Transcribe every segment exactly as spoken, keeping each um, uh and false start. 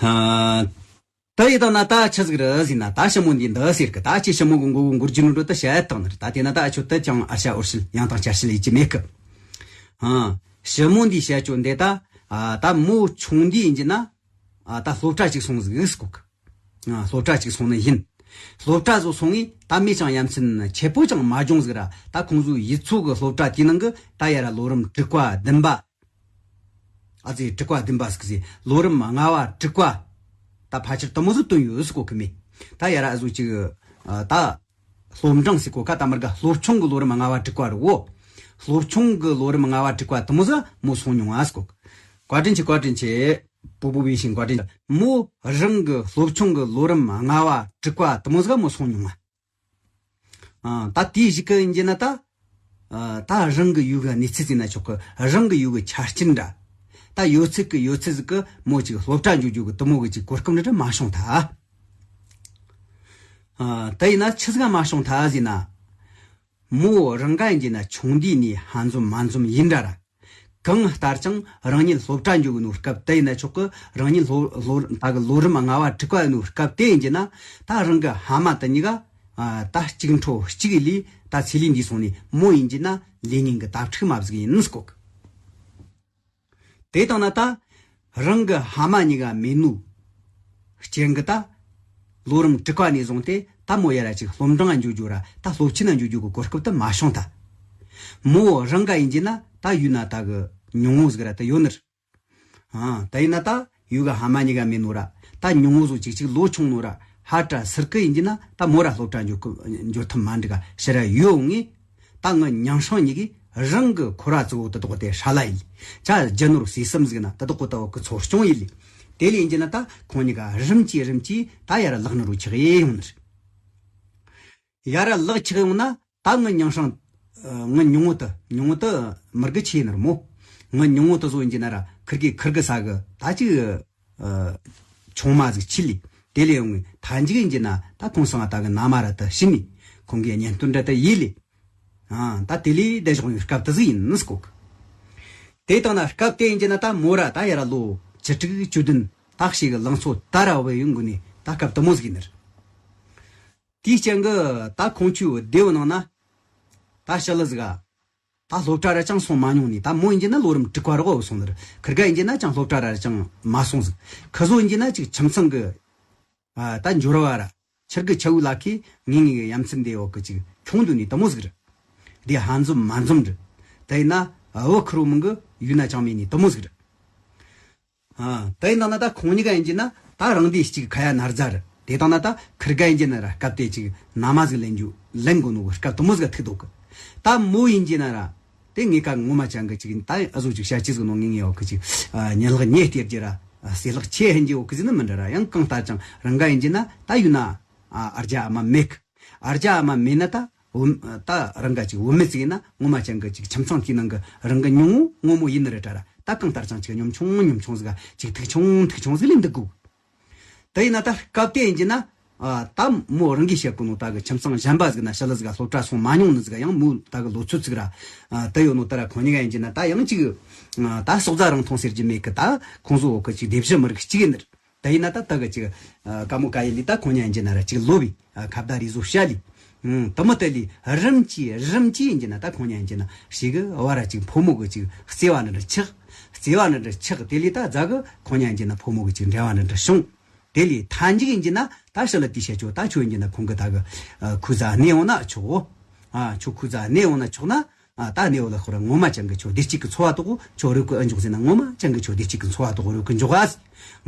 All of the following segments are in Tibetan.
ཨ། ད་ཡི་དང་ན་ད་ཆི་ཟིག་རེད་ཟེར་ན། ད་ཞི་མོ་འདི་འདི་ཟེར་གི། ད་ཁྱེད་ཞི་མོ་གི་མགོ་གི་མགོ་རྒྱུ་ནོ་འགྲོ་ད་བཤད་དང་ནི། ད་དེ་ན་ད་ཨ་ཆོ་ད་ཅང་ཨ་ཤ་འོར་ཤིལ་ཡང་དང་བསྐྱར་ཤིལ་ཡིད་ཀྱི་མེད་གི། ཨ། ཞི་མོ་འདི་བཤད་ཆོ་འདི་ད། ཨ། ད་མོ་ཆུང་འདི་ཡིན་གྱི་ན། ཨ། ད་སློབ་གྲྭ་ཅིག་སོང་ཟིག་ཟེར་གོ་གི། ཨ། སློབ་གྲྭ་ཅིག་སོང་ནི་ཡིན། སློབ་གྲྭ་ཟོ་སོང་ངི་ད་མི་ཅང་ཡ་མཚན་ཆེ་པོ་ཅང་མ་སྦྱོང་ཟིག་ར། ད་ཁོང་ཚོའི་ཡུལ་ཚོ་གི་སློབ་གྲྭ་དེའི་ནང་གི་ད་ཡ་ར་ལོ་རིམ་དྲུག་པ་བདུན་པ། ཨ་ཙི་དྲུག་པ་བདུན་པ་ཟིག་ཟེར། ལོ་རིམ་ལྔ་བ་དྲུག་པ། ད་ཕལ་ཆེར་དུ་མོ་ཟིག་བཏོན་ཡོད་ཟེར་གོ་གི་མི། ད་ཡ་ར་ཨ་ཟོ་ཅིག་ཨ། ད་སློབ་འབྲིང་ཟེར་གོ་ཁ། ད་མར་ག་སློབ་ཆུང་གི་ལོ་རིམ་ལྔ་བ་དྲུག་པ་རེད་བོ། སློབ་ཆུང་གི་ལོ་རིམ་ལྔ་བ་དྲུག་པ་དུ་མོ་ཟིག་མོ་སོང་མྱོང་ང་ཟེར་གོ་གི། བཀའ་དྲིན་ཆེ། བཀའ་དྲིན་ཆེ། པུ་པུ་བི་ཤིང་བཀའ་དྲིན་ཆེ། མོ་རང་གི་སློབ་ཆུང་གི་ལོ་རིམ་ལྔ་བ་དྲུག་པ་དུ་མོ་ཟིག་མོ་སོང་མྱོང་ང་། ཨ། ད་དེའི་གཞུག་གི་ཡིན་གྱི་ན་ད། ཨ། ད་རང་གི་ཡུལ་གི་གནས་ཚུལ་ཟེར་ན་ཆོག་གི། རང་གི་ཡུལ་གི་ཆ་རྐྱེན་འདྲ། ད་ཡོད་ཚད་གི་ཡོད་ཚད་ཟིག་གི་མོ་ཅིག་སློབ་གྲྭ་འགྱོ་རྒྱུ་གི་དུ་མོ་གི་ཅིག་གོ་སྐབས་འདྲ་འདྲ་མ་བྱུང་ཐལ། ཨ། ད་ཡིན་ན་ཆི་ཟིག་མ་བྱུང་ཐལ་ཟེར་ན། མོ་རང་ག་ཡིན་གྱི་ན་ཆུང་དུས་ནས་ཧ་འཛོམས་མ་འཛོམས་ཡིན་འདྲ་ར། གང་ལྟར་ཀྱང་རང་ཉིད་སློབ་གྲྭ་འགྱོ་གི་ནོ་སྐབས་དེ་ཡིན་ན་ཆོག་གི། རང་ཉིད་སློབ་སློབ་ད་གི་ལོ་རིམ་ལྔ་བ་དྲུག་པ་ཡིན་ནོ་སྐབས་དེ་ཡིན་གྱི་ན། ད་རང་གི་ཕ་མ་དེ་གཉིས་ཀ་ཨ། ད་གཅིག་འཕྲོ་གཅིག་ལས་ད་ཚེ་ལས་འདས་སོང་ནས་མོ་ཡིན་གྱི་ན་ལས་ངན་གི་དྭ་ཕྲུག་མ་ཟིག་ཡིན་ཟེར་གོ་གི། དེ་དང་ན་ད་རང་གི་ཕ་མ་གཉིས་ཀ་མེད་ནོ་རྐྱེན་གི་ད་ལོ་རིམ་དྲུག་པ་ནས་བཟུང་སྟེ་ད་མོ་ཡ་ར་ཅིག་སློབ་འབྲིང་ང་འགྱོ་རྒྱུ་ར། ད་སློབ་ཆེན་ན་འགྱོ་རྒྱུ་གི་གོ་སྐབས་དེ་མ་བྱུང་ཐལ། མོ་རང་ག་ཡིན་གྱི་ན་ད་ཡུལ་ན་ད་གི་ཉུང་ངུ་ཟིག་ར་ད་ཡོད་ནི་རེད། ཨ། ད་ཡིན་ན་ད་ཡུལ་གི་ཕ་མ་གཉིས་ཀ་མེད་ནོ་ར། ད་ཉུང་ངུ་ཟོ་ཅིག་ཅིག་ལོ་ཆུང་ནོ་ར། ཧ་ཏྲ་སིར་ཀི་ཡིན་གྱི་ན་ད་མོ་ར་སློབ་གྲྭ་འགྱོ་གི་འགྱོ་ཐུབ་མ་འགྲིག་ག་ཕྱིར་ར་ཡོད་ངེས། ད་ངི་མིང་སྲིང་གཉིས་ཀྱིས་རང་གི་འཁོར་བ་གཙོ་བོ་དེ་དག་དེ་ཧྲ་ལ་ཡིན། ཅ་རྒྱུ་ནོར་སྲིད་གསུམ་ཟིག་ན་དེ་དག་གོ་ད་བོ་གི་ཚོ་སྐྱོང་ཡིན་ལེ། དེ་ལས་ཡིན་གྱི་ན་ད་ཁོང་གཉིས་ཀ་རིམ་གྱིས་རིམ་གྱིས་ད་ཡར་ལག་ནི་རུ་ཆགས་ཡོང་ནི་རེད། ཡར་ལག་ཆགས་ཡོང་ན་ད་ངི་མིང་སྲིང་། ཨ། ངི་ཉུང་ངུ་དེ་ཉུང་ངུ་དེ་མིར་གི་ཆེ་ནི་ར་མོ། ངི་ཉུང་ངུ་དེ་བཟོ་ཡིན་གྱི་ན་ར་ཁིར་གི་ཁིར་གི་ས་གི་ད་ཅིག་ཨ། ཆུང་མ་ཟིག་ཆི་ལི། དེ་ལས་ཡོང་ངི་ཐ་འཇིག་ཡིན་གྱི་ན་ད་ཁོང་སང་ད་གི་ན་མ་ར་དེ་ཤི་ནི། ཁོང་གི་གཉེན་སྟོན་འདྲ་དེ་ཡིན་ལི། ཨ། ད་དེ་ལས་དེ་ཞོག་ཡོང་སྐབས་དེ་ཟིག་ཡིན་ནི་སྐོག། དེ་དང་ན་སྐབས་དེ་ཡིན་གྱི་ན་ད་མོ་ར་ད་ཡར་ལོ་བཅུ་དྲུག་བཅུ་བདུན་ད་ཞིག་གི་ལང་ཚོ་ད་ར་བའི་ཡོང་གི་ནི་ད་སྐབས་དེ་མོ་ཟིག་ཡིན་ནི་རེད། དེའི་རྐྱེན་གི་ད་ཁོང་ཆུའི་སྡེ་བོ་ནང་ན་ད་ཞི་ལི་ཟིག་ག་ད་སློབ་གྲྭ་ར་ཅང་སོང་མ་མྱོང་ནི། ད་མོ་ཡིན་གྱི་ན་ལོ་རིམ་དྲུག་པ་རོགས་སོང་ནི་རེད། ཁིར་ག་ཡིན་གྱི་ན་ཅང་སློབ་གྲྭ་ར་ཅང་མ་སོང་ཟིག། ཁི་ཟོ་ཡིན་གྱི་ན་ཅིག་ཁྱིམ་ཚང་གི་ཨ། ད་འབྱོར་བ་ར་ཁྱིར་གི་ཆ་བུ་ལ་ཁི་ངེས་ངེས་གི་ཡ་མཚན་དེ་འོག་གི་ཅིག་ཁྱོང་དུ་ནི་དེ་མོ་ཟིག་རེད། དེ་ཧ་འཛོམས་མ་འཛོམས་རེད། དེ་ཡིན་ན་བུ་ཁི་རོ་མིང་གི་ཡུལ་ན་ཅང་མེད་ནི་དེ་མོ་ཟིག་རེད། ཨ། དེ་ཡིན་ན་ད་ཁོང་གཉིས་ཀ་ཡིན་གྱི་ན་ད་རང་སྡེ་གཅིག་ཁ་ཡ་ན་རྫ་རེད། དེ་དང་ན་ད་ཁིར་ག་ཡིན་གྱི་ན་ར་སྐབས་དེ་ཅིག་ན་མ་ཟིག་ལེན་རྒྱུ་ལེན་དགོས་ནོ་གི་སྐབས་དེ་མོ་ཟིག་ཐུག་འདུག་གི། ད་མོ་ཡིན་གྱི་ན་ར་དེ་ངེད་ཀ་ངོ་མ་ཅང་གི་ཅིག་ད་ཨ་ཟོ་ཅིག་བཤད་ཅི་ཟིག་ནོ་ངེས་ངེས་འོག་གི་ཅིག་ཨ། ཉལ་ལག་ཉེ་སྟེར་གྱི་ར་ཨ། སེ་ལག་ཆེ་ཧན་གྱི་འོག་གི་ཟིག་ནི་མི་འདྲ་ར། ཡང་གང་ལྟར་ཀྱང་རང་ག་ཡིན་གྱི་ན་ད་ཡུལ་ན་ཨ། ཨར་རྒྱ་ཨ་མ་མེད་གི། ཨར་རྒྱ་ཨ་མ་མེད་ན་ད་བུ་ད་རང་ག་ཅིག་བུད་མེད་ཟིག་ཡིན་ན་ངོ་མ་ཅང་གི་ཅིག་ཁྱིམ་ཚང་དེའི་ནང་གི་རང་གི་ཉུང་ངུ་ངོ་མོ་ཡིན་ནི་རེད་དྲ་ར། ད་གང་ལྟར་ཀྱང་ཅིག་ཉམ་ཆུང་ཉམ་ཆུང་ཟིག་ག་ཅིག་ཐུག་ཆུང་ཐུག་ཆུང་ཟིག་ལས་འདུག་གོ། དེ་ཡིན་ན་ད་སྐབས་དེ་ཡིན་གྱི་ན་ཨ། ད་མོ་རང་གིས་བཤད་གོ་ནོ་ད་གི་ཁྱིམ་ཚང་གཞན་པ་ཟིག་ན་ཞི་ལི་ཟིག་ག་སློབ་གྲྭ་སོང་མ་མྱོང་ནི་ཟིག་ག་ཡང་མོ་ད་གི་ལོ་ཚོད་ཟིག་ར་ཨ། དེ་ཡོད་ནོ་ད་ར་ཁོང་གཉིས་ཀ་ཡིན་གྱི་ན་ད་ཡང་ཅིག་ཨ། ད་སྲོག་རྩ་རིང་ཐུང་ཟེར་གྱི་མེད་གི། ད་ཁོང་ཚོ་འོག་གི་ཅིག་སྡེ་བཞི་མི་རིགས་གཅིག་ཡིན་ནི་རེད། དེ་ཡིན་ན་ད་ད་གི་ཅིག་ཨ། ཀ་མོ་ཀ་ཡི་ལི་ད་ཁོང་གཉིས་ཡིན་གྱི་ན་ར་ཅིག་ལོ་བི་ཨ། ཁ་བརྡ་རེ་བཟོ་བྱ་ལི། ཨང་། དུ་མི་དེ་ལི་རིམ་གྱིས་རིམ་གྱིས་ཡིན་གྱི་ན་ད་ཁོང་གཉིས་ཡིན་གྱི་ན་ཞིག་གི་བར་ར་ཅིག་ཕོ་མོ་གི་ཅིག་བརྩེ་བ་འདྲ་འདྲ་ཆགས། བརྩེ་བ་འདྲ་འདྲ་ཆགས། དེ་ལི་ད་རྫ་གི་ཁོང་གཉིས་ཡིན་གྱི་ན་ཕོ་མོ་གི་ཅིག་འབྲེལ་བ་འདྲ་འདྲ་བྱུང་། དེ་ལི་ཐ་འཇིག་ཡིན་གྱི་ན་ད་ཞི་ལི་དེ་བཤད་ཆོག། ད་ཁྱོད་ཡིན་གྱི་ན་ཁོང་གི་ད་གི་ཨ། ཁུ་ཛ་གནས་འོང་ན་ཆོག་གོ། ཨ། ཁྱོད་ཁུ་ཛ་གནས་འོང་ན་ཆོག་ན། ཨ། ད་གནས་འོ་ལ་ཁོ་ར་ངོ་མ་ཅང་གི་ཁྱོད་བདེ་སྐྱིད་ཀྱི་འཚོ་བ་དོག་གོ། ཁྱོད་རོགས་ཀྱི་ཨ་འཇོག་ཟིན་ན་ངོ་མ་ཅང་གི་ཁྱོད་བདེ་སྐྱིད་ཀྱི་འཚོ་བ་དོག་གོ། རོགས་ཀྱི་འཇོག་ཨ།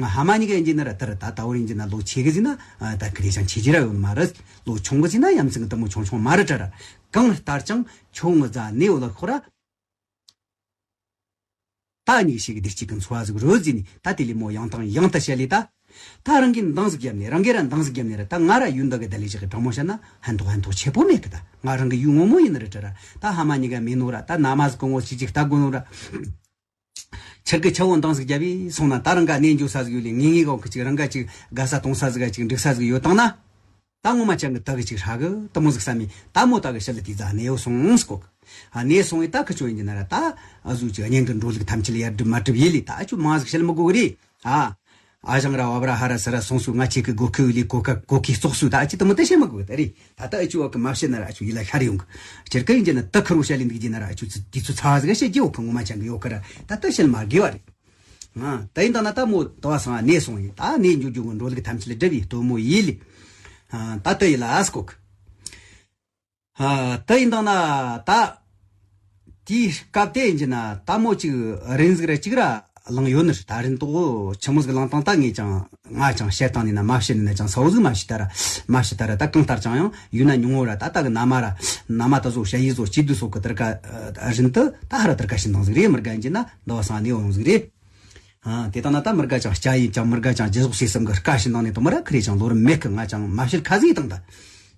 ང་ཕ་མ་གཉིས་ཀ་ཡིན་གྱི་ན་ར་ད་ར་ད་ད་བོ་ཡིན་གྱི་ན་ལོ་ཆེ་གི་ཟིན་ན་ཨ། ད་ཁི་རེ་ཅང་ཆེ་གི་ར་ཡོད་མ་རེད། ལོ་ཆུང་གི་ཟིན་ན་ཡ་མཚན་གི་དུ་མོ་ཆུང་ཆུང་མ་རེད་དྲ་ར། གང་ལྟར་ཀྱང་ཁྱོད་ངི་ཛ་གནས་འོ་ལ་ཁོ་ར། ད་གཉིས་ཤིག་བདེ་སྐྱིད་ཀྱི་འཚོ་བ་ཟིག་རོལ་ཟིན་ནི་ད་དེ་ལས་མོ་ཡང་དང་ཡང་དུ་བཤད་ལེ་ད། ད་རང་གིས་འདང་ཟིག་བརྒྱབ་ནས་རང་གིས་ར་འདང་ཟིག་བརྒྱབ་ནས་ར་ད་ང་ར་ཡུལ་འདི་གི་ད་ལས་ཞིག་གི་དྲང་མོ་བཤད་ན་ཕན་ཐོགས་ཕན་ཐོགས་ཆེ་པོ་མེད་གི། ད་ང་རང་གི་ཡུལ་ངོ་མོ་ཡིན་ནི་རེད་དྲ་ར། ད་ཕ་མ་གཉིས་ཀ་མེད་ནོ་ར། ད་ན་མ་ཟིག་གི་ངོ་ཤེས་ཅིག་ལྟ་དགོས་ནོ་ར། ཁྱེད་ཀྱི་ཆ་བོ་འདང་ཟིག་བརྒྱབ་བས་སོང་ན་ད་རང་ག་གནས་འགྱོ་ས་ཟིག་ཡོད་ལེ། ངེས་ངེས་གོ་གི་ཅིག་རང་ག་ཅིག་དགའ་ས་གཏོང་ས་ཟིག་ག་ཅིག་འགྲིག་ས་ཟིག་ཡོད་དང་ན། ད་ངོ་མ་ཅང་གི་ད་གི་ཅིག་ཧྲ་གི་དུ་མོ་ཟིག་བསམ་མི་ད་མོ་ད་གི་ཞི་ལི་དེ་ཛ་གནས་ཡོ་སོང་སྐོ་གི། ཨ་གནས་སོང་ཡི་ད་གི་ཆོ་ཡིན་གྱི་ན་ར་ད་ཨ་ཟུ་ཅིག་གཉེན་གི་འགྲོ་ལུགས་ཐམས་ཅད་ལ་ཡར་སྒྲུབ་མ་སྒྲུབ་ཡེ་ལི་ད་ཨ་ཆུ་མ་ཟིག་ཞི་ལི་མི་དགོས་གི་རེད། ཨ། ཨ་ཞང་ར་བབ་ར་ཧ་ར་ས་ར་སོང་སུ་ང་ཁྱེད་ཀྱི་གོ་ཁུ་ལི་གོ་ཁ་གོ་ཁི་ཙོག་སུ་ད་ཨ་ཅི་དུ་མི་ད་ཤེས་མ་གོ་ད་རེད། ད་ད་ཨ་ཅུ་བ་གི་མ་བཤད་ན་ར་ཨ་ཅུ་ཡི་ལ་ཤར་ཡོང་གི། སྤྱིར་ག་ཡིན་གྱི་ན་ད་ཁུར་བོ་བཤད་ལི་འདུག་གྱི་ན་ར་ཨ་ཅུ་ཚི་དུས་ཚོད་ཚ་ཟིག་བཤད་རྒྱུ་བོ་གི་ངོ་མ་ཅང་གི་ཡོད་ཀི་ར། ད་ད་བཤད་མ་དགོས་བ་རེད། ཨ་ད་ཡིན་ད་ན་ད་མོ་དུ་བ་སང་ཨ་ནེ་སོང་ཡིན། ད་ནེ་འཇུ་རྒྱུ་གི་འགྲོ་ལུགས་ཐམས་ཅད་ལ་སྒྲུབ་ཡི་སྟོན་མོ་ཡི་ལི། ཨ་ད་ད་ཡི་ལ་ཨ་སྐོ་གི། ཨ་ད་ཡིན་དང་ན་ད། དེའི་སྐབས་དེ་ཡིན་གྱི་ན་ད་མོ་གཅིག་རིན་ཟིག་ར་གཅིག་ར་བླངས་ཡོད་ནི་རེད། ད་རིན་ཏོག་ཆི་མོ་ཟིག་བླངས་བཏང་ད་ངས་ཀྱང་ང་ཀྱང་བཤད་བཏང་ནི་ན་མ་བཤད་ནི་ན་ཀྱང་ས་བོ་ཟིག་མ་བཤད་ད་ར། མ་བཤད་ད་ར་ད་གང་ལྟར་ཀྱང་ཡང་ཡུལ་ན་ཉུང་ངོ་ར་ད་ད་གི་ན་མ་ར་ན་མ་ད་བཟོ་ཞ་ཡི་བཟོ་སྐྱིད་སྡུག་སོགས་གི་དེར་ཀ་རིན་དུ་ད་ཧ་ར་དེར་ཀ་བྱིན་བཏང་ཟིག་རེད། མི་དགའ་ཡིན་གྱི་ན་འདི་བ་སང་ནས་འོང་ཟིག་རེད། ཨ་དེ་དང་ན་ད་མི་དགའ་ཅང་སྐྱ་ཡིན་ཅང་མི་དགའ་ཅང་རྒྱུ་ཟོག་སེ་སེམས་གི་དཀའ་ཞིག་ནང་ནས་དུ་མ་ར་ཁི་རེ་ཅང་ལོ་རིམ་མེད་གི། ང་ཅང་མ་བཤད་ཁ་ཟིག་དང་ད།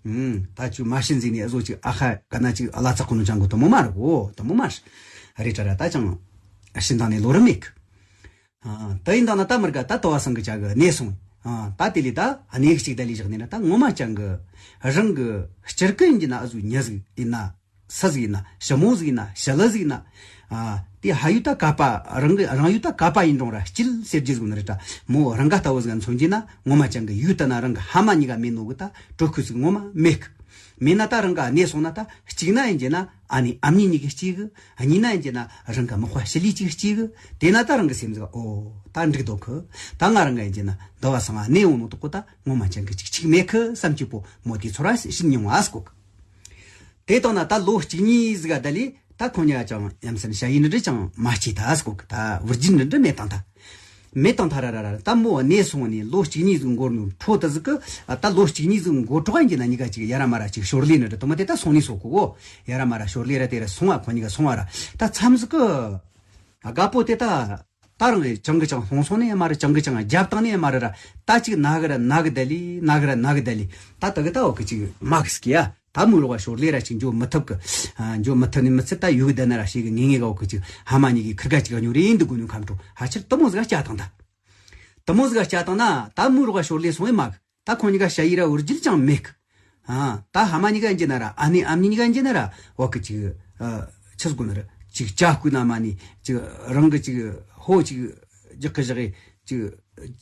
ཨུམ་ད་ཅུ་མ་བཤད་ཟིག་ནས་ཨ་ཟོ་ཅིག་ཨ་ཁ་ག་ན་ཅིག་ཨ་ལ་ཚ་ཁོ་ནོ་ཅང་གི་དུ་མོ་མ་ར་གོ་དུ་མོ་མ་རེད་དྲ་ར། ད་ཅང་ཨ་ཤིན་དང་ནས་ལོ་རིམ་མེད་གི། ཨ་ད་ཡིན་དང་ན་ད་མི་དགའ་ད་དུ་བ་སང་གི་ཅག་གི་གནས་སོང་། ཨ་ད་དེ་ལས་ད་གནས་གཅིག་ད་ལས་བཞག་ནས་ན་ད་ངོ་མ་ཅང་གི་རང་གི་སྤྱིར་གི་ཡིན་གྱི་ན་ཨ་ཟོ་ཉ་ཟིག་ཡིན་ན། སུ་ཟིག་ཡིན་ན་ཞི་མོ་ཟིག་ཡིན་ན་ཞི་ལི་ཟིག་ཡིན་ན། ཨ་དེ་ཧ་ཡུ་ད་ཀ་པ་རང་གི་རང་ཡུ་ད་ཀ་པ་ཡིན་རུང་ར་སྐྱིད་ཟེར་རྒྱུ་ཟིག་ནི་རེད་དྲ། མོ་རང་ག་ལྟ་བུ་ཟིག་མཚོན་གྱི་ན་ངོ་མ་ཅང་གི་ཡུ་ད་ན་རང་གི་ཧ་མ་གཉིས་ཀ་མེད་ནོ་གི་ད་གྲོ་ཁུ་ཟིག་ངོ་མ་མེད་གི། མེད་ན་ད་རང་ག་གནས་སོང་ན་ད་གཅིག་ན་ཡིན་གྱི་ན་ཨ་ནེ་ཨ་མྱེས་གཉིས་ཀྱི་གཅིག་གི། གཉིས་ན་ཡིན་གྱི་ན་རང་ག་མག་པ་ཞི་ལི་གཅིག་གཅིག་གི། དེ་ན་ད་རང་གི་སེམས་ཟིག་ཨོ་ད་འགྲིག་འདུག་གི། ད་ང་རང་ག་ཡིན་གྱི་ན་འདི་བ་སང་ཨ་ནེ་འོང་ནོ་དོ་གོ་ད་ངོ་མ་ཅང་གི་གཅིག་གཅིག་མེད་གི་བསམ་གྱི་པོ་མོ་དེ་ཚོ་ར་ཤི་མྱོང་ཨ་སྐོ་གི། དེ་དང་ན་ད་ལོ་གཅིག་གཉིས་ཟིག་ག་ད་ལི་ད་ཁོ་གཉིས་ཀ་ཅང་ཡ་མཚན་ཞ་ཡི་འདྲི་འདྲི་ཅང་མ་སྐྱེས་ད་སྐོ་གི། ད་བུར་རྒྱུད་འདྲི་འདྲི་མེད་དང་ད། མེད་དང་ཐ་ར་ར་ར་ད་མོ་གནས་སོང་ནས་ལོ་གཅིག་གཉིས་ཟིག་འགོར་ནོ་འཕྲོ་ད་ཟིག་གི། ད་ལོ་གཅིག་གཉིས་ཟིག་འགོར་གྲོགས་ཡིན་གྱི་ན་གཉིས་ཀ་ཅིག་ཡ་ར་མ་ར་ཅིག་ཞོར་ལས་ནི་འདྲི་དུ་མ་དེ་ད་སོང་ནས་སོ་གོ་གོ། ཡ་ར་མ་ར་ཞོར་ལས་ར་དེ་ར་སོང་བ་ཁོ་གཉིས་ཀ་སོང་བ་ར་ད་མཚམས་ཟིག་གི། དགའ་པོ་དེ་ད་ད་རང་ལས་ཅང་གི་ཅང་ལྷུང་སོང་ནས་ཡ་མ་ར་ཅང་གི་ཅང་རྒྱབ་བཏང་ནས་ཡ་མ་ར་ར་ད་ཅིག་ན་གི་ར་ན་གི་ད་ལི་ན་གི་ར་ན་གི་ད་ལི་ད་ད་གི་ད་འོ་གི་ཅིག་མ་གི་སྐྱེ་ཡ། ད་མོ་རོགས་ཞོར་ལས་ར་ཅིག་འཇོ་མི་ཐུབ་གི། ཨ་འཇོ་མི་ཐུབ་ནི་མི་ཚད་ད་ཡུག་ད་ན་ར་ཞིག་གི་ངེས་ངེས་ག་འོ་གི་ཅིག་ཧ་མ་གཉིས་གི་ཁིར་ག་ཅིག་ག་ཉོ་རེ་ཡིན་འདུག་གོ་ནུ་ཁམ་ཁྲོ་ཧ་ཆེར་དུ་མོ་ཟིག་ག་སྐྱ་དང་ད། དུ་མོ་ཟིག་ག་སྐྱ་དང་ན་ད་མོ་རོགས་ཞོར་ལས་སོང་ཡི་མ་གི། ད་ཁོ་གཉིས་ཀ་ཞ་ཡི་ར་བུར་རྒྱུད་ཅང་མེད་གི། ཨ་ད་ཧ་མ་གཉིས་ཀ་ཡིན་གྱི་ན་ར་ཨ་ནེ་ཨ་མྱེས་གཉིས་ཀ་ཡིན་གྱི་ན་ར་འོ་གི་ཅིག་ཨ་ཆི་ཟིག་གོ་ན་ར་ཅིག་ཅ་སྐུ་ན་མ་ནི་ཅིག་རང་གི་ཅིག་ཧོ་ཅིག་རྒྱག་གི་བཞག་གི་ཅིག་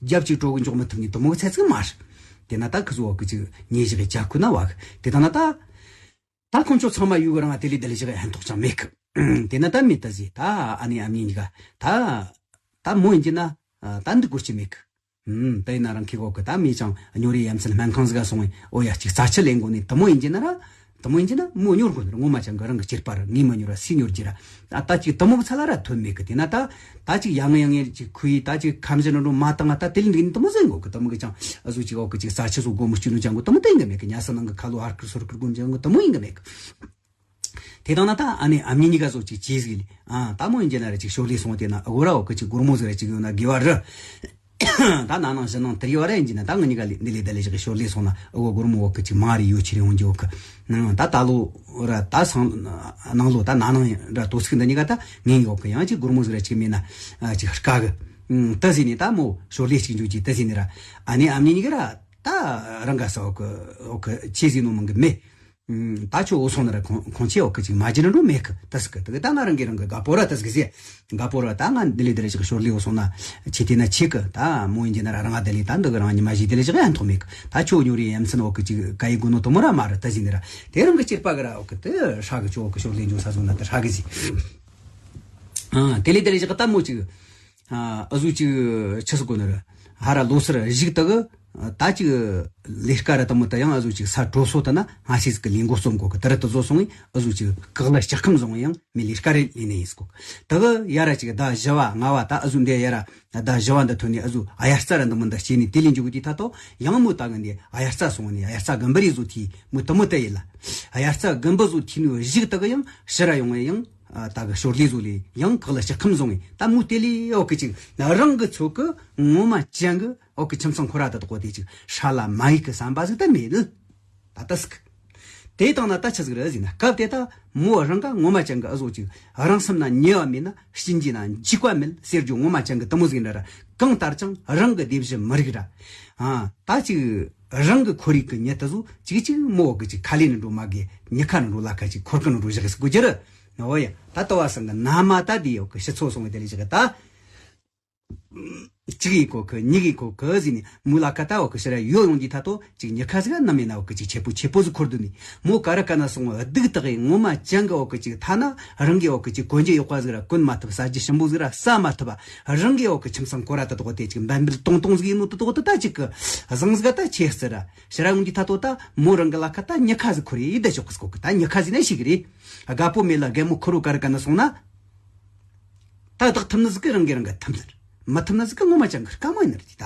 རྒྱབ་ཅིག་གྲོ་གི་འཇོག་མི་ཐུབ་ནི་དུ་མོ་གི་ཚད་ཅིག་མ་རེད། དེ་ན་ད་ཁི་ཟོ་གི་ཅིག་ཉེ་ཞིག་གི་ཇ་ཁུ་ན་བ་གི་དེ་ད་ན་ད། ད་ཁོང་ཚོ་ཚང་མ་ཡུ་གི་རང་དེ་ལི་དེ་ལི་ཞིག་གི་ཧན་ཐོག་ཅང་མེད་གི། དེ་ན་ད་མེད་ད་ཟི་ད་ཨ་ནེ་ཨ་མྱེས་གཉིས་ཀ་ད། ད་མོ་ཡིན་གྱི་ན་ད་འདི་གོ་ཅི་མེད་གི། ད་ཡིན་ན་རང་ཁི་གོ་གི་ད་མི་ཅང་ཉོ་རི་ཡ་མཚན་སྨན་ཁང་ཟིག་ག་སོང་བས་ཨོ་ཡ་ཅིག་རྩ་ཆུ་ལེན་གོ་ནི་དུ་མོ་ཡིན་གྱི་ན་ར། དུ་མོ་ཡིན་གྱི་ན་མོ་ཉོར་གོ་ནི་ར་ངོ་མ་ཅང་གི་རང་གི་སྐྱེས་པ་ར་ངས་མ་ཉོ་ར་སི་ཉོར་གྱི་ར། ད་ད་ཅིག་དུ་མོ་གི་ཚ་ལ་ར་ཐོན་མེད་གི། དེ་ན་ད་ད་ཅིག་ཡ་ང་ཡ་ངས་ཅིག་ཁུ་ཡི་ད་ཅིག་ཁམ་བཞི་ནང་འགྲོ་མ་བཏང་ང་ད་དེ་ལི་འདི་གི་མོ་ཟེར་གོ་གི། དུ་མོ་གི་ཅང་ཨ་ཟུ་ཅིག་ཨོ་གི་ཅིག་རྩ་ཆུ་སོ་སྒོ་མོ་གཅུ་ནུ་ཅང་གོ་དུ་མོ་དེ་ཡིན་གི་མེད་གི། ཉ་ས་ནང་གི་ཁ་ལོ་ཧར་ཀིར་སོར་ཀིར་གོ་ཅང་གོ་དུ་མོ་ཡིན་གི་མེད་གི། དེ་དང་ན་ད་ཨ་ནེ་ཨ་མྱེས་གཉིས་ཀ་ཟོ་ཅིག་ཅི་ཟིག་ལི། ཨ་ད་མོ་ཡིན་གྱི་ན་ར་ཅིག་ཞོར་ལས་སོང་དེ་ན་ཨ་གོ་ར་འོ་གི་ཅིག་སྒོར་མོ་ཟིག་ར་ཅིག་ཡོད་ན་དགེ་བ་རི། ད་ན་ནང་བཞི་ནང་དེ་ཡོད་ར་ཡིན་གྱི་ན་ད་ང་གཉིས་ཀ་ལི་འདི་ལི་ད་ལི་ཞིག་གི་ཞོར་ལས་སོང་ན་ཨ་གོ་སྒོར་མོ་འོ་གི་ཅིག་མ་རི་ཡོད་ཆི་རི་འོང་གི་འོ་གི། ནང་ད་ད་ལོ་ར་ད་སང་ནང་ལོ་ད་ན་ནང་ར་དོ་ཚིག་འདི་གཉིས་ཀ་ད་ངེས་ངེས་འོ་གི། ཡང་ཅིག་སྒོར་མོ་ཟིག་ར་ཅིག་མེད་ན་ཨ་ཅིག་དཀའ་གི། ད་ཟིན་ནས་ད་མོ་ཞོར་ལས་ཅིག་འཇུག་ཅིག་ད་ཟིན་ནས་ར་ཨ་ནེ་ཨ་མྱེས་གཉིས་ཀ་ར་ད་རང་ག་ས་འོ་གི་འོ་གི་ཆེ་ཟིན་ནོ་མང་གི་མེད། ད་ཁྱོད་འོ་སོང་ན་ར་ཁོང་ཁོང་ཆེ་འོ་གི་ཅིག་མ་བྱེད་ན་འགྲོ་མེད་གི། ད་སི་གི་དེ་གི་ད་ང་རང་གི་རང་གི་དགའ་པོ་ར་ད་སི་གི་ཟེ། དགའ་པོ་ར་ད་ང་འདི་ལི་འདི་ལི་ཞིག་ཞོར་ལས་འོ་སོང་ན་ཆེ་དེ་ན་ཆེ་གི། ད་མོ་ཡིན་གྱི་ན་ར་རང་ང་འདི་ལི་ད་འདི་གི་རང་ཉི་མ་བཞི་འདི་ལི་ཞིག་ཡང་ཐོག་མེད་གི། ད་ཁྱོད་ཉོ་རི་ཡ་མཚན་འོ་གི་ཅིག་ག་ཡི་དགོས་ནོ་དུ་མོ་ར་མ་ར་ད་ཟིན་ནི་ར་དེ་རང་གི་སྐྱེས་པ་གི་ར་འོ་གི་དེ་ཧྲ་གི་ཁྱོད་འོ་གི་ཞོར་ལས་འཇུག་ས་སོང་ན་དེ་ཧྲ་གི་ཟེ། ཨ་དེ་ལི་འདི་ལི་ཞིག་ད་མོ་ཅིག་ཨ་ཨ་ཟུ་ཅིག་ཆི་སི་གོ་ནི་ར་ཧ་ར་ལོ་སར་བཞུགས་ད་གི། ད་ཅིག་ལས་ཀ་ར་དུ་མོ་ད་ཡང་ཨ་ཟུ་ཅིག་ས་གྲོ་སོ་ད་ན་སྔ་ཕྱི་ཟིག་གི་ལས་འགོ་རྩོམ་གོ་གི། ད་ར་དུ་བཟོ་སོང་བས་ཨ་ཟུ་ཅིག་གག་ལ་ལྕགས་ཁམ་བཟུང་བས་ཡང་མི་ལས་ཀ་རེ་ལས་ནས་ཡིན་སྐོ། ད་གི་ཡ་ར་ཅིག་ཟླ་བཞི་བ་ལྔ་བ་ད་ཨ་ཟུ་འདི་ཡ་ར་ཟླ་བཞི་བ་འདི་ཐོན་ནས་ཨ་ཟུ་ཨ་ཡར་རྩ་ར་འདི་མོ་འདི་སྐྱེས་ནས་དེ་ལས་འཇུག་གི་དུས་ད་དོ་ཡང་མོ་ད་གི་འདི་ཨ་ཡར་རྩ་སོང་ནས་ཨ་ཡར་རྩ་གམ་པ་རེ་ཟུ་ཐི་མོ་དུ་མོ་ད་ཡིན་ལ། ཨ་ཡར་རྩ་གམ་པ་ཟུ་ཐི་ནུ་བཞུགས་ད་གི་ཡང་ཕྱི་ར་ཡོང་བས་ཡང་ད་གི་ཞོར་ལས་ཟུ་ལས་ཡང་གག་ལ་ལྕགས་ཁམ་བཟུང་བས་ད་མོ་དེ་ལས་ཨོ་གི་ཅིག་རང་གི་ཚོ་གི་ངོ་མ་ཅན་གི་འོ་གི་ཁྱིམ་ཚང་ཁོ་ར་ད་དོ་དེ་ཅིག་ཧྲ་ལ་མ་ཡིག་གི་བསམ་པ་ཟིག་ད་མེད་ནི། ད་ལྟ་ཟིག་དེ་དང་ན་ད་ཆི་ཟིག་རེད་ཟེར་ན་སྐབས་དེ་ད་མོ་རང་ག་ངོ་མ་ཅན་གི་ཨ་ཟོ་ཅིག་རང་སེམས་ན་ཉེ་བ་མེད་ན་གཅིན་གྱི་ན་འཇིགས་པ་མེད་ཟེར་རྒྱུ་ངོ་མ་ཅན་གི་དུ་མོ་ཟིག་འདྲ་ར། གང་ལྟར་ཀྱང་རང་གི་སྡེ་བཞི་མི་རིགས་ར། ཨ་ད་ཅིག་རང་གི་ཁོར་ཡུག་གི་ཉེ་དུ་ཟོ་ཅིག་ཅིག་མོ་གི་ཅིག་ཁ་ལེ་ནི་འགྲོ་མ་གི་ཉི་ཁ་ནི་འགྲོ་ལ་ཁ་ཅིག་འཁོར་གི་ནི་འགྲོ་བཞག་གི་ཟིག་གོ་རྒྱུ་ར། ཨོ་ཡ་ད་ལྟ་བ་སང་གི་ན་མ་ད་དེ་ཡོ་གི་ཕྱི་ཚོ་སོང་གི་དེ་ལས་བཞག་གི་ད། གཅིག་ཡི་གོ་གི་གཉིས་ཡི་གོ་གི་ཟིན་ནས་མོ་ལ་ཁ་ད་འོ་གི་ཕྱིར་ར་ཡོད་ཡོང་དུས་ཐ་ཏོ་ཅིག་ཉི་ཁ་ཟིག་ནམ་ཡིན་ན་འོ་གི་ཅིག་ཆེ་པོ་ཆེ་པོ་ཟིག་འཁོར་དུ་ནི་མོ་ཀ་ར་ཀ་ན་སོང་བ་སྡུག་དག་ཡིན། ངོ་མ་ཅང་གི་འོ་གི་ཅིག་ཐ་ན་རང་གི་འོ་གི་ཅིག་གོན་རྒྱུ་ཡོག་པ་ཟིག་ར་གོན་མ་ཐུབ། ཟ་རྒྱུ་ཞིམ་པོ་ཟིག་ར་ཟ་མ་ཐུབ། རང་གི་འོ་གི་ཁྱིམ་ཚང་སྐོར་ར་ད་དོག་དེ་ཅིག་འབད་འབད་ཏོང་ཏོང་ཟིག་ཡིན་ནོ་ད་དོག་ད་ཅིག་གི་བཟང་ཟིག་ད་ཆེ་ཟེར་ར་ཕྱིར་ར་ཡོང་དུས་ཐ་ཏོ་ད་མོ་རང་གི་ལ་ཁ་ད་ཉི་ཁ་ཟིག་འཁོར་ཡི་ད་ཞོག་གི་ཟིག་གོ་གི་ད་ཉི་ཁ་ཟིག་ན་ཤི་གི་རེད། དགའ་པོ་མེད་ལ་རྒན་མོ་ཁུར་རོ་ཀ་ར་ཀ་ན་སོང་ན། ད་བདག་ཐུབ་ནི་ཟིག་གི་རང་གི་རང་གི་ཐུབ་ཟེར། མི་ཐུབ་ནི་ཟིག་གི་ངོ་མ་ཅང་གི་དཀའ་མོ་ཡིན་ནི་རེད་ད།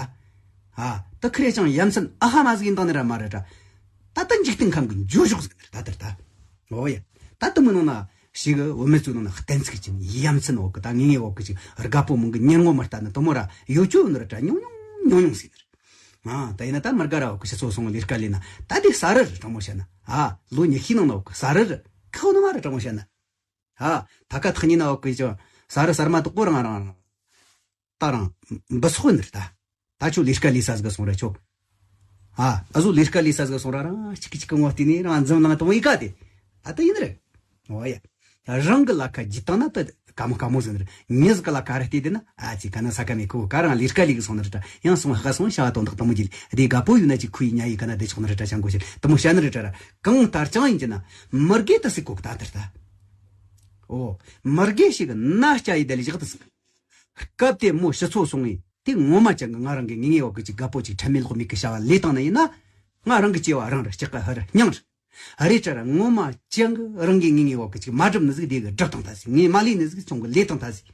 ཨ་ད་ཁི་རེ་ཅང་ཡ་མཚན་ཨ་ཧ་མ་ཟིག་ཡིན་དང་ནི་ར་མ་རེད་ད། ད་ད་འཇིག་རྟེན་ཁམས་གི་འགྱོ་ཞོག་ཟིག་ནི་རེད་ད་དེར་ད། འོ་ཡ། ད་དུ་མི་ནང་ན་ཞིག་གི་བུད་མེད་ཚོའི་ནང་ན་གཏན་ཚིགས་ཀྱི་ཡ་མཚན་འོག་གི་ད་ངེས་ངེས་འོག་གི་ཅིག་དགའ་པོ་མོ་གི་ཉེར་ངོ་མ་ལྟ་ན་དུ་མོ་ར་ཡོ་ཅོ་ནི་ར་ད་ཉུང་ཉུང་ཉུང་ཉུང་ཟིག་ནི་རེད། ཨ་ད་ཡིན་ན་ད་མི་དགའ་ར་འོག་གི་ཕྱི་ཚོ་སོང་ལས་ཀ་ལས་ན་ད་དེ་ས་རི་རི་དྲང་མོ་བཤད་ན། ཨ་ལོ་ཉི་ཤུའི་ནང་ན་འོག་གི་ས་རི་རི་ཁ་བོ་ནི་མ་རི་དྲང་མོ་བཤད་ན། ཧ། ད་ཀ་ཐག་ཉིན་ན་འོག་གི་ཅོ། ས་རི་ས་རི་མ་དོག་པོ་རང་རང་རང་། ད་རང་། འབུ་སོགས་ནི་རེད་ད། ད་ཆོ་ལས་ཀ་ལས་ས་ཟིག་ག་སོང་ར་ཆོ། ཧ། ཨ་ཟོ་ལས་ཀ་ལས་ས་ཟིག་ག་སོང་ར་རང་གཅིག་གི་གཅིག་གི་ངོ་བལྟས་ནས་རང་འཛིན་ལང་དང་ཡི་ག་དེ། ད་ད་ཡིན་རེད། འོ་ཡ། རང་གི་ལ་ཁ་ཇི་ལྟ་ན་ད་དཀའ་མོ་དཀའ་མོ་ཟིག་ནི་རེད། མྱི་ཟིག་གི་ལ་ཁ་ར་བལྟས་དེ་ན་ཨ་ཙི་ག་ན་ས་ཀ་མེ་ཁོ་ག་རང་ལས་ཀ་ལས་གི་སོང་ནི་རེད་ད། ཡང་སོང་ཧ་སོང་ཤ་བ་དོན་དག་དང་མོ་གྱིས་དེ་དགའ་པོ་ཡོད་ན་ཅིག་ཁུ་ཡི་ཉ་ཡི་ག་ན་དེ་ཆོག་ནི་རེད་ད། ཅང་གོ་ཤེས་དུ་མོ་བཤད་ནི་རེད་ད་ར། གང་ལྟར་ཅང་ཡིན་གྱི་ན། མི་དགེ་དུ་སྲིད་གོ་གི་ད་ལྟར་ད། ཨོ། མི་དགེ་ཞིག་ན་སྐྱ་ཡི་དལ་བཞག་ཏུ་སྲིད། སྐབས་དེ་མོ་ཕྱི་ཚོ་སོང་ངས་དེ་ངོ་མ་ཅང་གི་ང་རང་གི་ངེས་ངེས་འོག་གི་ཅིག་དགའ་པོ་ཅིག་ཁྲེལ་མེད་ལོག་མེད་གི་བྱ་བ་ལས་བཏང་ན་ཡིན་ན། ང་རང་གི་སྐྱེ་བ་རང་རེད། སྐྱག་ག་ཧ་ར་སྙིང་རེད། རེད་ད་ར་ངོ་མ་ཅང་གི་རང་གི་ངེས་ངེས་འོག་གི་ཅིག་མ་སྒྲུབ་ནི་ཟིག་དེ་གི་སྒྲུབ་བཏང་ད་ཟིག་ངས་མ་ལས་ནི་ཟིག་ཚོང་གི་ལས་བཏང་ད་ཟིག་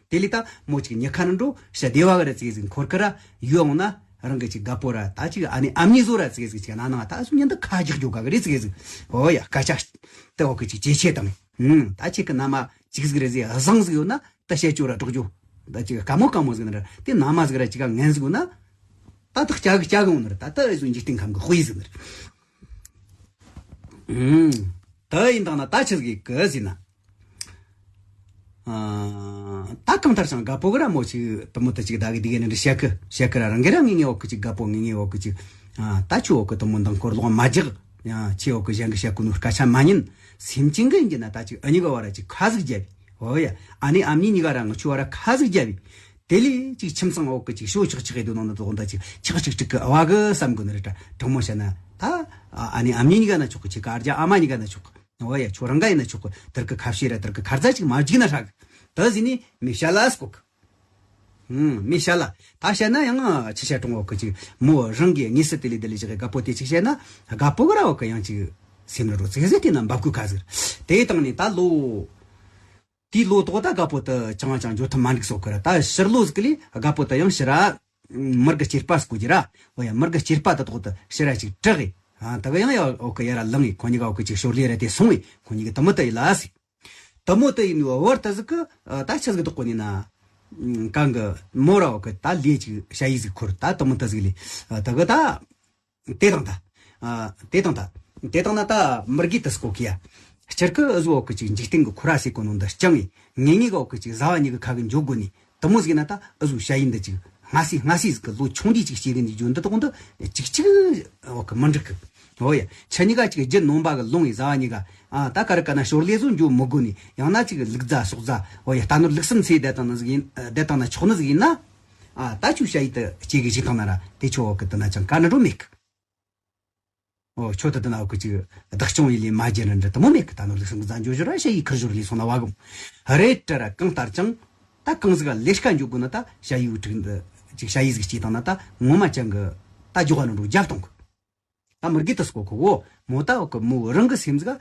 དེ་ལས་ད་མོ་ཅིག་ཉི་ཁ་ནི་འགྲོ་ཤ་བདེ་བ་གི་ར་ཙིག་ཟིག་འཁོར་ཀི་ར་ཡོད་འོང་ན་རང་གི་ཅིག་དགའ་པོ་ར་ད་ཅིག་ཨ་ནེ་ཨ་མྱེས་བཟོ་ར་ཙིག་ཟིག་ཅིག་ན་ན་ང་ད་སུ་ཉན་ད་ཁ་རྒྱག་རྒྱུ་ག་གི་རེད་ཙིག་ཟིག་འོ་ཡ་སྐད་ཆ་དེ་འོག་གི་ཅིག་ཇེ་ཆེ་དང་ཨུམ་ད་ཅིག་གི་ན་མ་ཅིག་ཟིག་རེད་ཟིག་བཟང་ཟིག་ཡོད་ན་ད་བཤད་རྒྱུ་ར་སྒྲོག་རྒྱུ་ད་ཅིག་དཀའ་མོ་དཀའ་མོ་ཟིག་ནི་ར་དེ་ན་མ་ཟིག་ར་ཅིག་ག་ངན་ཟིག་ཡོད་ན་ད་ད་སྐྱ་གི་སྐྱ་གི་འོང་ནི་ར་ད་ད་ཨེ་སུ་འཇིག་རྟེན་ཁམས་གི་དཔེ་ཟིག་ནི་ར། ཨུམ། ད་ཡིན་དང་ན་ད་ཆི་ཟིག་གི་ཟིན་ན། ཨ། ད་གང་ལྟར་ཀྱང་དགའ་པོ་གི་ར་མོ་ཅིག་དུ་མོ་ད་ཅིག་ད་གི་དེ་གི་ནི་རི་ཤ་ཁི་ཤ་ཁི་ར་རང་གི་ར་ངེས་ངེས་འོག་གི་ཅིག་དགའ་པོ་ངེས་ངེས་འོག་གི་ཅིག་ཨ། ད་ཆུ་འོག་གི་དུ་མོ་འདང་སྐོར་ལོག་མ་རྒྱག་ཡང་ཆུ་འོག་གི་གཞན་གི་ཤ་ཁུ་ནུ་སྐད་ཆ་མ་ཉན། སེམས་ཅན་གི་ཡིན་གྱི་ན་ད་ཅིག་ཨ་ཉི་ག་བ་ར་ཅིག་ཁ་ཟིག་རྒྱབ་བི། འོ་ཡ། ཨ་ནེ་ཨ་མྱེས་གཉིས་ཀ་ར་ང་ཆུ་བ་ར་ཁ་ཟིག་རྒྱབ་བི། དེ་ལས་ཅིག་ཁྱིམ་ཚང་འོག་གི་ཅིག་ཤོ་ཆག་ཆག་ཡེ་དུ་ནང་ན་དོག་ད་ཅིག་ཆག་ཆག་ཅིག་གི་ཨ་བ་གི་བསམ་གི་ནི་རེད་ད། དྲང་མོ་བཤད་ན་ད་ཨ་ནེ་ཨ་མྱེས་གཉིས་ཀ་ན་ཆོག་གི་ཅིག་ག་རྒྱ་ཨ་མ་གཉིས་ཀ་ན་ཆོག་གི་འོ་ཡ་ཁྱོད་རང་ག་ཡིན་ན་ཆོག་གི་དེར་གི་ཁ་བཤད་ར་དེར་གི་ཁ་རྩ་ཅིག་མ་བརྒྱུག་ན་ཧྲ་གི་ད་ཟིན་ནི་མི་བཤད་ལ་སྐོག་ཧུམ་མི་བཤད་ལ་ད་བཤད་ན་ཡང་ཅི་བཤད་གྲོང་འོག་གི་ཅིག་མོ་རང་གི་དངོས་སུ་དེ་ལས་དེ་ལས་ཅིག་གི་དགའ་པོ་དེ་ཅིག་བཤད་ན་དགའ་པོ་གི་ར་འོག་གི་ཡང་ཅིག་སེམས་ལ་རོ་ཙིག་ཟེར་དེ་ན་འབབ་གོ་ཁ་ཟིག་དེ་དང་ནི་ད་ལོ། དེའི་ལོ་ཏོག་ད་དགའ་པོ་དུ་ཅང་ཅང་འགྱོ་ཐུབ་མ་འགྲིག་སོགས་ཁར་ད་ཕྱིར་ལོ་ཟིག་ལས་དགའ་པོ་དུ་ཡང་ཕྱིར་ར། མི་དགེ་སྐྱེས་པ་སྐུ་གྱི་ར། འོ་ཡ་མི་དགེ་སྐྱེས་པ་དུ་ཏོག་དུ་ཕྱིར་ར་ཅིག་དྲག་གི་ཨ་ད་ག་ཡང་ཡ་འོ་ཀ་ཡ་ར་ལངས་གི་ཁོ་གཉིས་ཀ་འོ་ཀ་ཅིག་ཞོར་ལས་ར་དེ་སོང་བས་ཁོ་གཉིས་ཀ་དུ་མོ་དུ་ཡི་ལ་སི། དུ་མོ་དུ་ཡི་ནུ་བར་དུ་ཟིག་གི་ད་ཆི་ཟིག་དུ་ཀོ་ནི་ན། གང་གི་མོ་ར་འོ་ཀ་ད་ལས་ཅིག་ཞ་ཡི་ཟིག་ཁུར་ད་དུ་མོ་དུ་ཟིག་ལས་དུ་གི་ད། དེ་དང་ད། ཨ། དེ་དང་ད། དེ་དང་ན་ད་མི་དགེ་དུ་སྐོ་ཀི་ཡ། སྤྱིར་ཀི་ཨུ་ཟོ་འོག་གི་ཅིག་འཇིག་རྟེན་གི་ཁོ་ར་སེ་གོ་ནོ་འདི་རྐྱང་ངི་ངེས་ངེས་གི་འོག་གི་ཅིག་བཟའ་བ་གཉིས་གི་ཁ་གི་འཇོག་དགོ་ནི་དུ་མོ་ཟིག་ན་ད་ཨུ་ཟོ་ཞ་ཡི་འདི་ཅིག་སྔ་སེ་སྔ་སེ་ཟིག་གི་ལོ་ཆུང་དུས་ཅིག་སྐྱེ་གི་འདི་འཇོ་འདི་དག་འདི་ཅིག་ཅིག་འོག་གི་མི་འགྲིག་གི་འོ་ཡ་ཆ་གཉིས་ཀ་ཅིག་རྒྱུ་ནོམ་པ་གི་ལོང་ངི་བཟའ་བ་གཉིས་ཀ་ཨ་ད་ཀ་རི་ཀ་ན་ཞོར་ལས་ཟོ་འཇོ་མི་དགོ་ནི་ཡང་ན་ཅིག་ལུག་རྫ་སོག་རྫ་འོ་ཡ་རྟ་ནོར་ལུག་གསུམ་ཚེ་བསྡད་དང་ན་ཟིག་ཡིན་བསྡད་དང་ན་ཆོག་ནི་ཟིག་ཡིན་ན། ཨ་ད་ཆུ་ཞ་ཡི་དུ་སྐྱེ་གི་ཞིག་དང་ན་ར་དེ་ཆོ་འོག་གི་དུ་ན་ཅང་ཀ་ནི་འགྲོ་མེད་གི་ཨོ་ཆོ་ད་དེ་ན་འོ་ཀི་ཅིག་བདག་སྐྱོང་ཡི་ལས་མ་བརྗེད་རན་འདྲ་དུ་མོ་མེད་གི་ད་ནོར་ལུགས་སམ་གི་རྫ་འཇོ་ཞོར་ར་ཞ་ཡི་ཁུར་ཞོར་ལས་སོང་ན་བ་གོམ་རེད་དྲ་ར་གང་ལྟར་ཅང་ད་གང་ཟིག་ལས་ཀ་འཇོག་དགོས་ན་ད་ཞ་ཡི་འུ་ཁྲིག་འདི་ཅིག་ཞ་ཡི་ཟིག་སྐྱེས་བཏང་ན་ད་ངོ་མ་ཅང་གི་ད་འཇོག་ག་ནོ་འགྲོ་རྒྱབ་གཏོང་གི་ད་མི་དགེ་དུ་སྐོ་ཁོ་བོ་མོ་ད་འོ་ཀི་མོ་རང་གི་སེམས་ཟིག་ཨ་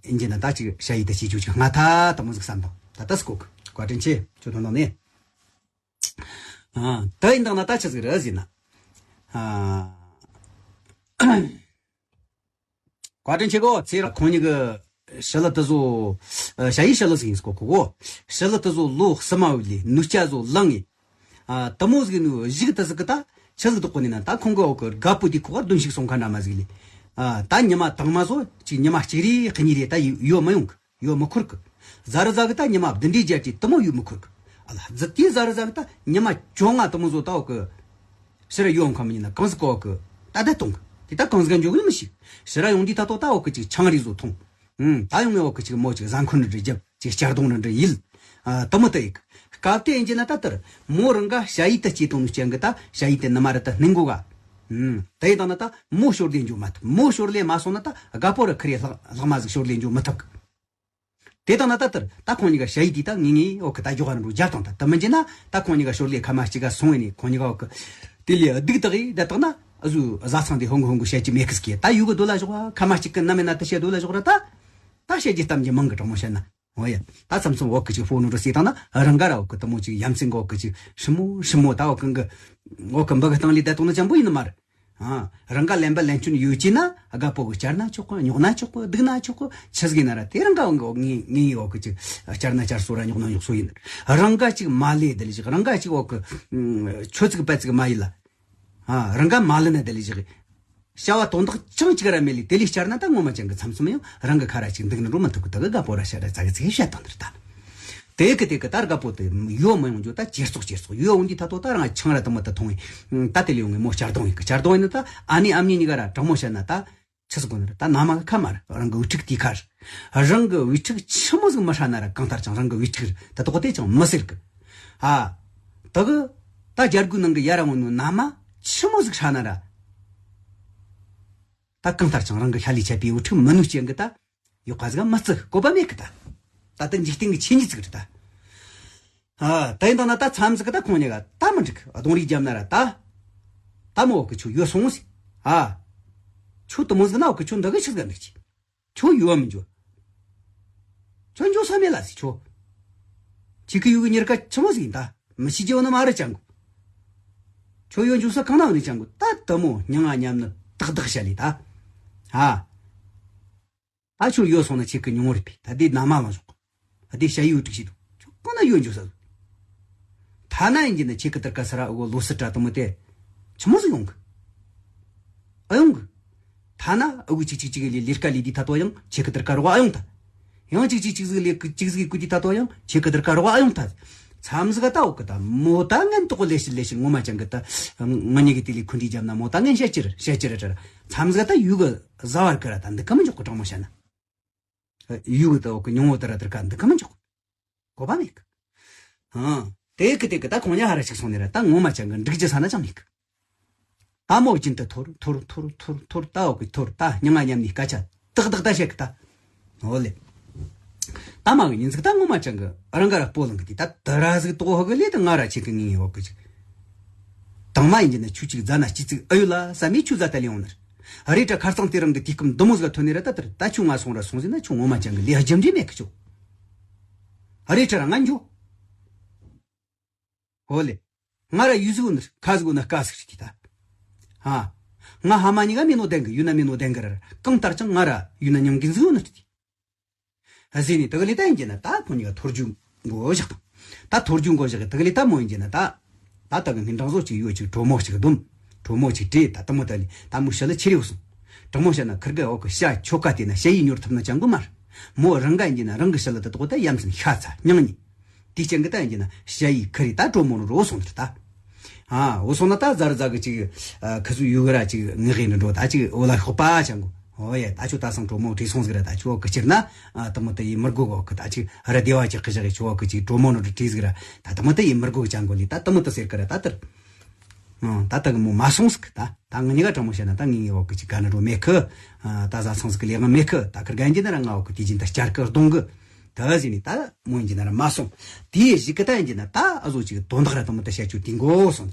ཨིན་ཇི་ན་ད་ཅིག་ཞ་ཡི་ད་ཞི་ཅུ་ཅིག་སྔ་ཐ་དུ་མོ་ཟིག་བསམ་དང་ད་ད་སྐོ་གི་བཀའ་དྲིན་ཆེ་ཁྱོད་དོན་དང་ནས། ཨ། ད་ཡིན་དང་ན་ད་ཆི་ཟིག་རེད་ཟེར་ན། ཨ། བཀའ་དྲིན་ཆེ་གོ་ཚེ་ར་ཁོང་གཉིས་ཀྱི་ཞི་ལི་དུ་བཟོ། ཞ་ཡི་ཞི་ལི་ཟིག་ཡིན་སྐོ་ཁོ་གོ་ཞི་ལི་དུ་བཟོ་ལོ་གསུམ་མ་བུད་ལས་ནུ་སྐྱ་བཟོ་ལངས་ངེ། ཨ། དུ་མོ་ཟིག་ནུ་གཞུག་དུ་ཟིག་གི་ད་ཆི་ཟིག་དོག་གོ་ནི་ན་ད་ཁོང་གི་འོག་གི་དགའ་པོ་དེ་ཁོ་ག་བདུན་ཞིག་སོང་ཁ་འདྲ་མ་ཟིག་ལས། ཨ། ད་ཉི་མ་དང་མ་བཟོ་ཅིག་ཉི་མ་གཅིག་རེ་གཉིས་རེ་ད་ཡོད་མི་ཡོང་གི་ཡོད་མི་ཁུར་གི་ཟ་རི་ཟ་གི་ད་ཉི་མ་བདུན་འདྲའི་རྒྱབ་ཀྱི་དུ་མོ་ཡོད་མི་ཁུར་གི་ཨ་ལ་ཟི་དེའི་ཟ་རི་ཟ་གི་ད་ཉི་མ་བཅོ་ལྔ་དུ་མོ་བཟོ་ད་འོ་གི་ཕྱིར་ཡོང་ཁ་མི་ཉིན་ན་གང་ཟིག་གོ་གི་ད་ད་གཏོང་གི་དེ་ད་གང་ཟིག་འཇོག་གི་མི་ཤེས། ཕྱིར་ཡོང་དུས་ད་ཏོ་ད་འོ་གི་ཅིག་ཆང་རི་བཟོ་འཐུང་། ཨུམ། ད་ཡོང་ངས་འོ་གི་ཅིག་མོ་ཅིག་ཟ་འཁོན་རི་རྒྱབ་ཅིག་སྐྱར་གདོང་རི་འདྲ་ཡིལ། ཨ། དུ་མོ་དུ་ཡིག་སྐབས་དེ་ཡིན་གྱི་ན་ད་ལྟར་མོ་རང་ག་ཞ་ཡི་དུ་སྐྱེས་བཏང་ནུ་ཅན་གི་ད་ཞ་ཡི་དེ་ནི་མ་རེད། ད་སྣིང་གོ་ག་ཨུམ། དེ་ཡི་དང་ན་ད་མོ་ཞོར་ལས་འཇུ་མ་ཐུབ། མོ་ཞོར་ལས་མ་སོང་ན་ད་དགའ་པོ་ར་ཁི་རེ་ལྷག་ལྷག་མ་ཟིག་ཞོར་ལས་འཇུ་མི་ཐུབ་གི་དེ་དང་ན་ད་ལྟར་ད་ཁོང་གཉིས་ཀ་ཞ་ཡི་དེ་ད་ངེས་ངེས་འོག་གི་ད་རྒྱུ་ག་རང་རུ་རྒྱབ་དང་ད་དུ་མི་འཇི་ན་ད་ཁོང་གཉིས་ཀ་ཞོར་ལས་ཁ་མ་གཅིག་ག་སོང་བས་ནས་ཁོང་གཉིས་ཀ་འོག་གི་དེ་ལས་སྡུག་དག་ཡི་ད་དག་ན་ཨ་ཟུ་བཟའ་ཚང་དེ་ཧོང་གི་ཧོང་གི་བཤད་ཀྱི་མེད་གི་སྐད་ད་ཡུ་གི་དོ་ལ་ཞོག་ཁ་མ་གཅིག་གི་ན་མེད་ན་ད་བཤད་དོ་ལ་ཞོག་ར་ད་ད་བཤད་ཀྱི་གཏམ་གྱི་མང་གི་དྲང་མོ་བཤད་ན། འོ་ཡ། ད་མཚམས་མཚམས་འོག་གི་ཅིག་ཕོ་ནུ་རུ་སྲེ་བཏང་ན་རང་ག་ར་འོག་གི་དུ་མོ་ཅིག་ཡ་མཚན་གི་འོག་གི་ཅིག་ཧྲི་མོ་ཧྲི་མོ་ད་འོག་གི་འོག་གི་འབུ་གི་སྟེང་ལས་ད་གཏོང་ན་ཅང་པོ་ཡིན་ནི་མ་རེད། ཨ། རང་ག་ལན་པ་ལན་ཆུན་ཡོད་ཀྱི་ན་དགའ་པོ་གི་བསྐྱར་ན་ཆོག་གི་རྙོག་ན་ཆོག་གི་སྡུག་ན་ཆོག་གི་ཆི་ཟིག་ཡིན་ན་ར་དེ་རང་ག་འོག་གི་ངའི་ངའི་འོག་གི་ཅིག་བསྐྱར་ན་བསྐྱར་སོ་ར་རྙོག་ན་རྙོག་སོ་ཡིན། རང་ག་ཅིག་མ་ལས་དེ་ལས་ཅིག་རང་ག་ཅིག་འོག་གི་ཆོ་ཚིག་པ་ཚིག་མ་ཡིན་ལ། ཨ། རང་ག་མ་ལེན་ན་དེ་ལས་བཞག་བྱ་བ་དོན་དག་ཅང་གཅིག་ར་མེད་ལས་དེ་ལས་བསྐྱར་ན་ད་ངོ་མ་ཅང་གི་མཚམས་མཚམས་ཡང་རང་གི་ཁ་ར་ཅིག་འདུག་ན་འགྲོ་མི་ཐུབ་གི་ད་གི་དགའ་པོ་ར་ཤ་ར་ཙག་གི་ཙིག་བཤད་དང་འདིར་ད། དེ་གི་དེ་གི་ད་དགའ་པོ་དེ་ཡོ་མི་ཡོང་རྒྱུ་ད་ཇེ་སོག་ཇེ་སོག་ཡོ་འོང་དུས་ད་ཐོ་ད་རང་ཆང་ར་དུ་མ་ད་འཐུང་བས་ད་དེ་ལས་ཡོང་ངས་མོ་བསྐྱར་གཏོང་ཡིན་གི་བསྐྱར་གཏོང་ཡིན་ན་ད་ཨ་ནེ་ཨ་མྱེས་གཉིས་ཀ་ར་དྲང་མོ་བཤད་ན་ད། ཆི་ཟིག་གོ་ནི་རེད། ད་ན་མ་གི་ཁ་མ་རེད། རང་གི་བུ་ཕྲུག་དེའི་ཁ་རེད། རང་གི་བུ་ཕྲུག་ཆི་མོ་ཟིག་མི་ཧྲ་ན་ར་གང་ལྟར་ཀྱང་རང་གི་བུ་ཕྲུག་རེད། ད་དོག་དེ་ཅང་མི་ཟེར་གི་ཨ། ད་གི་ད་རྒྱ་སྒོའི་ནང་གི་ཡ་ར་འོང་ནོ་ན་མ་ཆི་མོ་ཟིག་ཧྲ་ན་ར། ད་གང་ལྟར་ཀྱང་རང་གི་ཤ་ལས་ཆད་པའི་བུ་ཕྲུག་མི་ནུ་ཅན་གི་ད། ཡོ་ག་ཟིག་མི་བརྩི་གོ་བ་མེད་གི་ད། ད་ལྟ་འཇིག་རྟེན་གི་ཆོས་ཉིད་ཟིག་རེད་ད། ཨ། ད་ཡིན་དང་ན་ད་མཚམས་ཟིག་གི་ད་ཁོང་གཉིས་ཀ་ད་མི་འགྲིག་གདོང་རིས་བརྒྱབ་ན་ར་ད། ད་མོ་འོག་གི་ཆུ་ཡོད་སོང་ཟིག་ཨ། ཆུ་དུ་མོ་ཟིག་ན་འོག་གི་ཆུ་འདི་གི་ཆི་ཟིག་འགྲིག་ཅི། ཆུ་ཡོད་མི་འཇོ། ཆུ་འཇོ་ས་མེད་ལ་ཟིག་ཆུ། ཆི་གི་ཡུ་གི་གཉེར་ཀ་ཆི་མོ་ཟིག་ཡིན་ད། མི་ཤི་རྒྱུ་ནི་མ་རེད་ཅང་གོ། ཆུ་ཡོད་འཇོ་ས་གང་ན་ཡོད་ནི་ཅང་གོ་ད་དུ་མོ་མྱང་ང་མཉམ་ནི་ཏག་ཏག་བཤད་ལི་ད། ཨ། ད་ཁྱོད་ཡོད་སོང་ན་ཁྱེད་ཀྱི་ཉུང་ངུ་རེད་པས། ད་དེ་ན་མ་ལ་ཞོག་ད་དེ་ཞ་ཡི་འུ་ཏྲིག་ཞིག་འདུག་ཁྱོད་གང་ན་ཡོད་འཇོག་ས་འདུག་ཐ་ན་ཡིན་གྱི་ན་ཁྱེད་ཀྱི་དར་ཀ་ས་ར་ཨུ་གོ་ལོ་སི་ཏྲ་དུ་མོ་དེ་ཆི་མོ་ཟིག་ཡོང་གི་ཨ་ཡོང་གི་ཐ་ན་ཨུ་གོ་ཅིག་ཅིག་ཅིག་ལས་ལས་ཀ་ལས་དེ་ཐ་ཏོ་ཡང་ཁྱེད་ཀྱི་དར་ཀ་རོགས་ཨ་ཡོང་ད། ཡང་ཅིག་ཅིག་ཅིག་ཟིག་ལས་ཀི་ཅིག་ཟིག་ཀུ་དེ་ད་དོ་ཡང་ཁྱེད་ཀི་དར་ཀ་རོགས་ཨ་ཡོང་ཐ། མཚམས་ཟིག་ད་འོག་གི་ད་མོ་ད་ངན་ཏོག་ལས་ཤི་ལས་ཤི་ངོ་མ་ཅང་གི་ད། ང་གཉིས་ཀི་དེ་ལས་ཁུ་འདྲི་རྒྱབ་ན་མོ་ད་ངན་བཤད་ཅི་རེད་བཤད་ཅི་རེད་རེད། མཚམས་ཟིག་ད་ཡུ་གི་ཟ་བར་ཀི་ར་ད་འདི་ཀ་མི་འཇོག་གི་དྲང་མོ་བཤད་ན། ཡུ་གི་ད་འོག་གི་ཉུང་ངོ་ད་ར་དར་ཀ་འདི་ཀ་མི་འཇོག་གོ་བ་མེད་གི་ཨང་། དེ་གི་དེ་གི་ད་ཁོང་ཉ་ཧ་ར་ཞིག་སོང་ནས་ར་ད་ངོ་མ་ཅང་གི་འགྲིག་རྒྱུ་ས་ན་ཅང་མེད་གི་ད་མོ་རྒྱུན་དུ་འཐོར་འཐོར་འཐོར་འཐོར་འཐོར་ད་འོག་གི་འཐོར་ད་མྱ་ང་མཉམ་ནས་སྐད་ཆ་ཏག་ཏག་ད་བཤད་གི་ད། འོ་ལེ། ད་མ་གི་ཉིན་ཟིག་ད་ངོ་མ་ཅང་གི་རང་ག་ར་སྤོ་ལང་གི་དེ་ད་ད་ར་ཟིག་ཏོག་ཧོ་གི་ལེ་ད་ང་ར་ཆེ་གི་ངེས་འོག་གི་ཅིག་དང་མ་ཡིན་གྱི་ན་ཆུ་ཅིག་ཛ་ན་སྐྱིད་ཅིག་ཨ་ཡོད་ལ་ས་མེད་ཆུ་ཛ་ད་ལེ་འོང་ནར། རེ་ཏྲ་ཁར་ཚང་དེ་རང་གི་དུས་སྐབས་འདི་མོ་ཟིག་ཐོན་ནས་ར་ད་ད་ད་ཆུ་ང་སོང་ར་སོང་ཟིན་ན་ཆུ་ངོ་མ་ཅང་གི་ལེ་ཧ་ཇམ་རེ་མེད་གི་ཆུ། རེ་ཏྲ་ར་ང་འཇོ། ཧོ་ལེ། ང་ར་ཡུ་ཟིག་འུ་ནི་ཁ་ཟིག་འུ་ན་དཀའ་ཟིག་རེད་ད། ཧ། ང་ཧ་མ་ཉི་ག་མི་ནོ་ལྡན་གི་ཡུ་ན་མི་ནོ་ལྡན་གི་ར་ར་གང་ལྟར་ཀྱང་ང་ར་ཡུ་ན་ཉང་གིན་ཟིག་འུ་ནི་རེད། ཧ་ཟེ་ནི་དག་ལི་ད་ཡིན་གྱི་ན་ད་ཁོ་ཉི་ག་ཐོར་རྒྱུ་མགོ་བཞག་དང་། ད་ཐོར་རྒྱུ་མགོ་བཞག་གི་དག་ལི་ད་མོ་ཡིན་གྱི་ན་ད། ད་ད་གི་ངན་གྲངས་བཟོ་ཅིག་ཡོད་ཅིག་གྲོ་མོ་ཅིག་བསྡོམས། གྲོ་མོ་ཅིག་སྤྲད་ད་དུ་མོ་ད་ལི་ད་མོ་ཤི་ལ་ཆེ་རེ་བ་སོང་། དྲང་མོ་བཤད་ན་ཁིར་གི་འོག་གི་ཤ་ཆོ་ག་དེ་ན་ཤ་ཡི་ཉོར་ཐུབ་ན་ཅང་གི་མ་རེད། མོ་རང་ག་ཡིན་གྱི་ན་རང་གི་ཤི་ལ་ད་དོག་ད་ཡ་མཚན་ཤ་ཚ་མྱང་ཉི། དེའི་རྐྱེན་གྱིས་ད་ཡིན་གྱི་ན་ཞ་ཡི་ཁི་རི་ད་གྲོ་མོ་རུ་རོ་སོང་དེར་ད། ཨ་འོ་སོང་ན་ད་ཛ་རུ་ཛ་གི་ཅིག་ཨ་ཁི་སུ་ཡུ་གི་ར་ཅིག་ངེ་གི་ནི་འགྲོ་ད་ཅིག་འོ་ལ་ཤོག་པ་ཅང་གོ། ཨོ་ཡ་ད་ཆུ་ད་སང་གྲོ་མོ་བྲིས་སོང་ཟིག་ར་ད་ཆུ་འོག་གི་ཅིར་ན་ཨ་དུ་མོ་དུ་ཡི་མི་རྒོ་གོ་གི་ད་ཅིག་ར་སྡེ་བ་ཅིག་གི་ཞག་གི་ཆུ་འོག་གི་ཅིག་གྲོ་མོ་ནོ་བྲིས་ཟིག་ར་ད་དུ་མོ་དུ་ཡི་མི་རྒོ་གི་ཅང་གོ་ལི་ད་དུ་མོ་དུ་ཟེར་གི་ར་ད་དར། ཨང་། ད་ལྟ་གི་མོ་མ་སོང་ཟིག་ད་ད་ང་གཉིས་ཀ་དྲང་མོ་བཤད་ན་ད་ངའི་འོག་གི་ཅིག་ག་ན་འགྲོ་མེད་གི་ཨ་ད་བཟའ་ཚང་ཟིག་གི་ལས་ང་མེད་གི་ད་ཁིར་གན་གྱི་ན་ར་ང་འོག་གི་དུས་རྒྱུན་ད་བསྐྱར་གི་གདོང་གི་ད་ཟིན་ནི་ད་མོ་ཡིན་གྱི་ན་ར་མ་སོང་། དེའི་གཞིག་གི་ད་ཡིན་གྱི་ན་ད་ཨ་ཟོ་ཅིག་དོན་དག་ར་དུ་མོ་ད་བཤད་ཆུ་དེ་འགོ་སོང་།